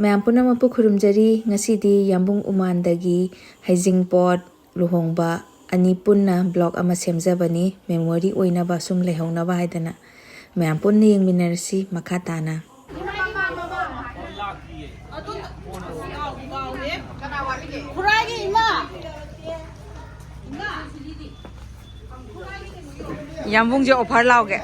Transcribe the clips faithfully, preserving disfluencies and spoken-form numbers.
ꯃꯌꯥꯝ ꯄꯨꯝꯅꯃꯛꯄꯨ ꯈꯨꯔꯨꯝꯖꯔꯤ꯫ ꯉꯁꯤꯗꯤ ꯌꯥꯝꯕꯨꯡ ꯎꯃꯥꯟꯗꯒꯤ ꯍꯩꯖꯤꯡꯄꯣꯠ ꯂꯨꯍꯣꯡꯕ ꯑꯅꯤ ꯄꯨꯟꯅ vlog ꯑꯃ ꯁꯦꯝꯖꯕꯅꯤ, memory ꯑꯣꯏꯅꯕ ꯁꯨꯝ ꯂꯩꯍꯧꯅꯕ ꯍꯥꯏꯗꯅ꯫ ꯃꯌꯥꯝ ꯄꯨꯟꯅ ꯌꯦꯡꯃꯤꯟꯅꯔꯁꯤ ꯃꯈꯥ ꯇꯥꯅ꯫ ꯌꯥꯝꯕꯨꯡꯁꯦ offer ꯂꯥꯎꯒꯦ꯫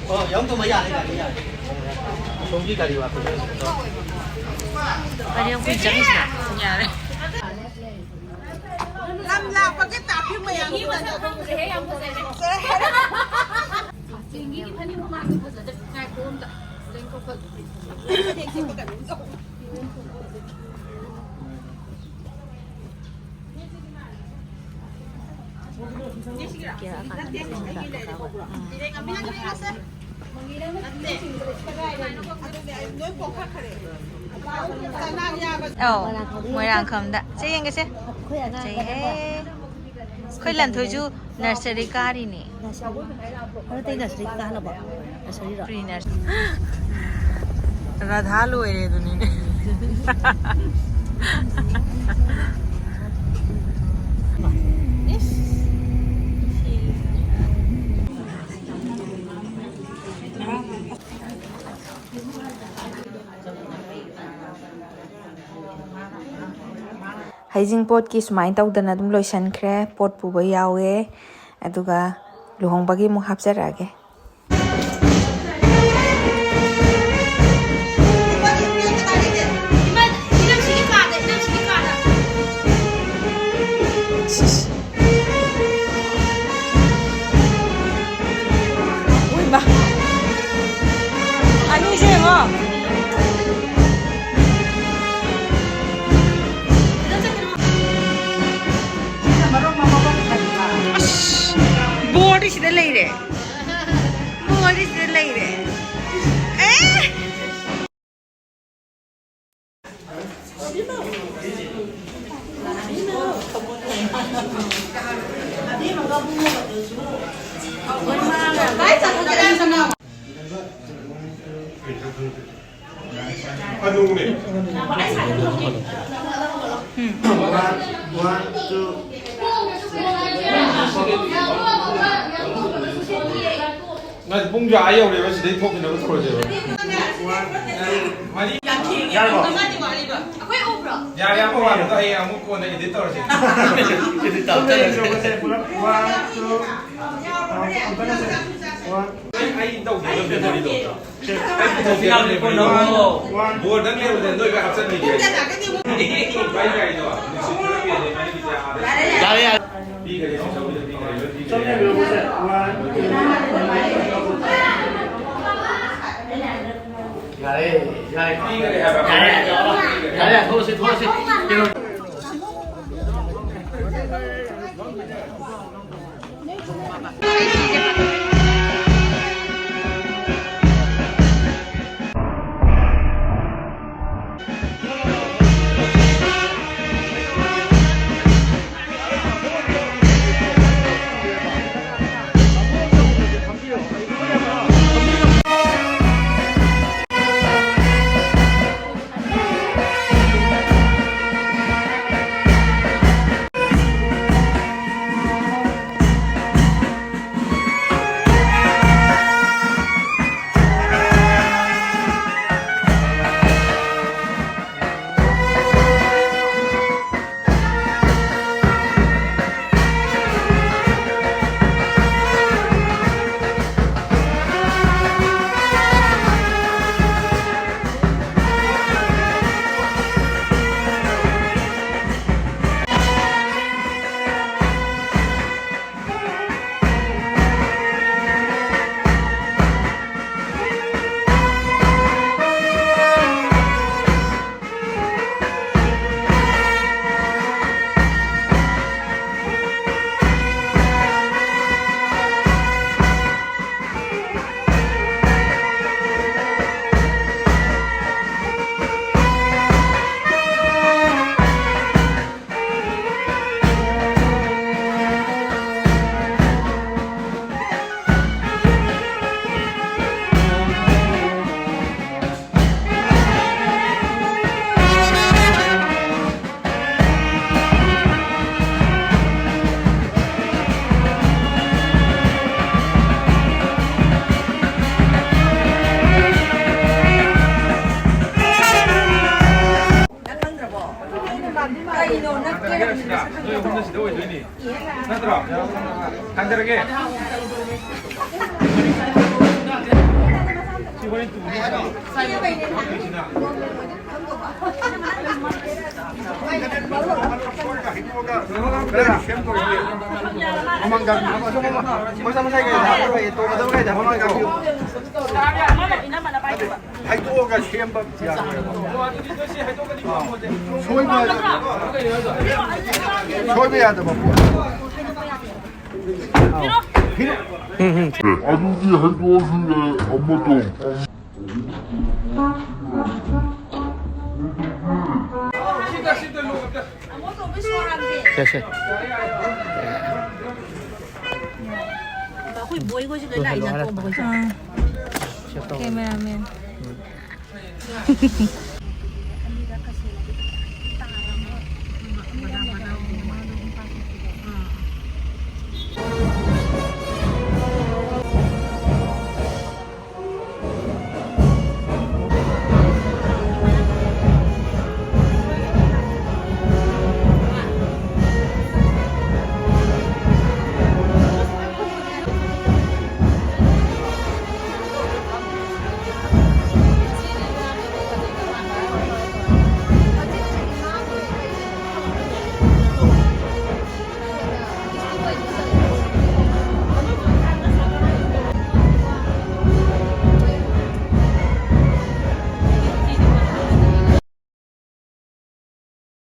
ꯑꯣ, ꯌꯥꯝ ꯇꯨꯝꯕ ꯌꯥꯔꯦ, ꯒꯥꯔꯤ ꯌꯥꯔꯦ꯫ ꯑꯁꯣꯝꯒꯤ ꯒꯥꯔꯤ ꯋꯥꯄꯤ꯫ ꯒꯥꯔꯤ ꯌꯥꯝ ꯀꯨꯏ ꯆꯪꯉꯤꯁꯤꯅ꯫ ꯌꯥꯔꯦ꯫ ꯂꯝ ꯂꯥꯞꯄꯒꯤ traffic ꯃꯌꯥꯝꯁꯤꯅꯅꯦ꯫ ꯆꯦꯡꯒꯤ ꯐꯅꯦꯛ ꯃꯃꯥꯡꯗ ꯐꯖꯗ꯭ꯔꯦ꯫ ꯉꯥꯏꯈꯣ ꯑꯝꯇ꯫ ꯂꯦꯡꯊꯣꯛꯄ꯫ ꯐꯅꯦꯛꯁꯦ ꯀꯩꯅꯣꯝ ꯇꯧ꯫ ꯑꯧ, ꯃꯣꯏꯔꯥꯡꯈꯝꯗ꯫ ꯆꯦ ꯌꯦꯡꯒꯦꯁꯦ꯫ ꯆꯦ ꯍꯦ꯫ ꯑꯩꯈꯣꯏ ꯂꯟꯊꯣꯏꯁꯨ nursery ꯀꯥꯔꯤꯅꯦ꯫ Nursery? ꯍꯟꯗꯛꯇꯩ nursery ꯀꯥꯍꯜꯂꯕꯣ? Nursery ꯔꯣ? Pre nursery꯫ ꯔꯥꯙꯥ ꯂꯣꯏꯔꯦ ꯑꯗꯨꯅꯤꯅꯦ꯫ ꯍꯩꯖꯤꯡꯄꯣꯠꯀꯤ ꯁꯨꯃꯥꯏꯅ ꯇꯧꯗꯅ ꯑꯗꯨꯝ ꯂꯣꯏꯁꯟꯈ꯭ꯔꯦ꯫ ꯄꯣꯠ ꯄꯨꯕ ꯌꯥꯎꯋꯦ, ꯑꯗꯨꯒ ꯂꯨꯍꯣꯡꯕꯒꯤ ꯑꯃꯨꯛ ꯍꯥꯞꯆꯔꯛꯑꯒꯦ꯫ ꯎꯏꯃ꯫ ꯑꯅꯤꯁꯦ ꯌꯦꯡꯉꯣ꯫ ꯑꯁ, ꯕꯣꯔꯗꯤ ꯁꯤꯗ ꯂꯩꯔꯦ꯫ ꯕꯣꯔꯗꯤ ꯁꯤꯗ ꯂꯩꯔꯦ꯫ ꯑꯦ! ꯍꯅꯨꯅꯦ꯫ One, one, two. ꯉꯥꯏ, ꯄꯨꯡꯁꯨ ꯑꯥ ꯌꯧꯔꯦꯕ, ꯁꯤꯗꯩ ꯊꯣꯛꯈꯤꯅꯕ ꯇꯧꯔꯁꯦꯕ꯫ One, two. ꯃꯔꯤ꯫ ꯌꯥꯔꯕꯣ? ꯑꯩꯈꯣꯏ ꯎꯕ꯭ꯔꯣ? ꯌꯥꯔꯦ, ꯑꯃ ꯋꯥꯠꯂꯤꯗꯣ ꯍꯌꯦꯡ ꯑꯃꯨꯛ ꯀꯣꯟꯅ edit ꯇꯧꯔꯁꯦ꯫ Edit ꯇꯧꯔꯁꯦ꯫ ꯄꯨꯂꯞ one, two. ꯑꯃꯨꯛꯇ ꯅꯠꯇꯦ꯫ One. ꯑꯩ, ꯑꯩ ꯇꯧꯒꯦ memory ꯗꯣ꯫ Board ꯗ ꯂꯩꯕꯗ ꯅꯣꯏ ꯍꯥꯞꯆꯟꯕꯤꯒꯦ꯫ ꯌꯥꯔꯦ, ꯌꯥꯔꯦ꯫ ꯄꯤꯈ꯭ꯔꯦ, ꯆꯧꯃꯤꯟꯅꯕꯤꯔꯣ, ꯃꯁꯦ꯫ One, two. ꯌꯥꯔꯦ, ꯌꯥꯔꯦ꯫ ꯄꯤꯈ꯭ꯔꯦ ꯍꯥꯏꯕ꯫ ꯌꯥꯔꯦ, ꯌꯥꯔꯦ, ꯊꯣꯛꯑꯁꯤ, ꯊꯣꯛꯑꯁꯤ꯫ ꯀꯩꯅꯣ꯫ ꯊꯥꯡꯗꯔꯒꯦ꯫ ꯃꯃꯥꯡ ꯀꯥꯕꯤꯌꯨ꯫ ꯃꯁꯥ ꯃꯁꯥꯒꯤ ꯀꯩꯗ ꯍꯥꯞꯄ ꯂꯣꯏꯔꯦ꯫ ꯇꯣꯡꯒꯗꯕ ꯀꯩꯗ ꯃꯃꯥꯡ ꯀꯥꯕꯤꯌꯨ꯫ ꯍꯩꯗꯣꯛꯑꯒ ꯁꯦꯝꯕ ꯌꯥꯗꯦꯕ꯫ ꯁꯣꯏꯕ, ꯁꯣꯏꯕ ꯌꯥꯗꯕ ꯄꯣꯠ꯫ ꯑꯗꯨꯗꯤ ꯍꯩꯗꯣꯛꯑꯁꯨ ꯌꯥꯏ, ꯑꯃꯗꯣ꯫ ꯁꯦ, ꯁꯦ꯫ ꯑꯩꯈꯣꯏ ꯕꯣꯏꯈꯣꯏꯁꯨ ꯂꯣꯏ ꯂꯥꯛꯏꯅ, ꯇꯣꯝꯕꯈꯣꯏꯁꯨ꯫ ꯑꯥ꯫ ꯁꯦ ꯇꯧꯔꯣ꯫ ꯀꯦꯃꯦꯔꯥꯃꯦꯟ꯫